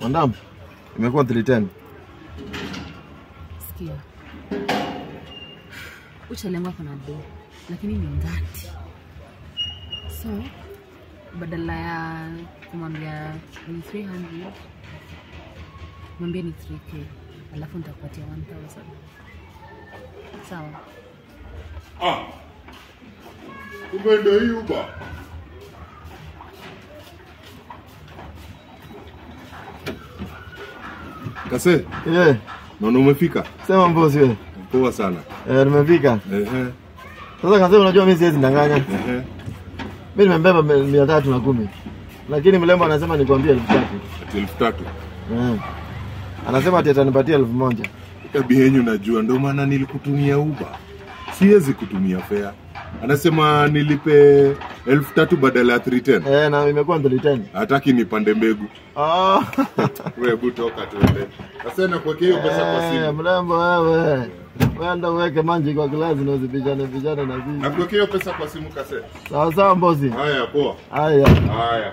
Madam, imekuwa 310. Sikia. Uchalengwa kuna do, lakini ni ngati. So, badala ya kumwambia ni 300, mwambie ni 3K, alafu nitakupatia 1000. Sawa? Ah. Kumbe ndio hii Uber. Kase, Eh, naona umefika. sema mbosi wewe. Poa sana. Eh, nimefika. Ehe. Sasa kasema unajua mimi siwezi ndanganya. Ehe. Mimi nimembeba 310. Lakini mlembo anasema nikwambie 3000. Ati 3000. Eh. Anasema ati atanipatia 1000. Tabia yenyu najua, ndio maana nilikutumia Uber. Siwezi kutumia fare. Anasema nilipe 3000 badala ya 310. Eh, na imekuwa 310. Hataki nipande mbegu. Ah. Wewe hebu toka tuende. Sasa nakuwekea hiyo pesa kwa Eh, simu. mlembo wewe. Wewe ndio uweke manji kwa glasi na usipishane pishane na sisi. Nakuwekea hiyo pesa kwa simu Kase. Sawa sawa mbosi. Haya, poa. Haya. Haya.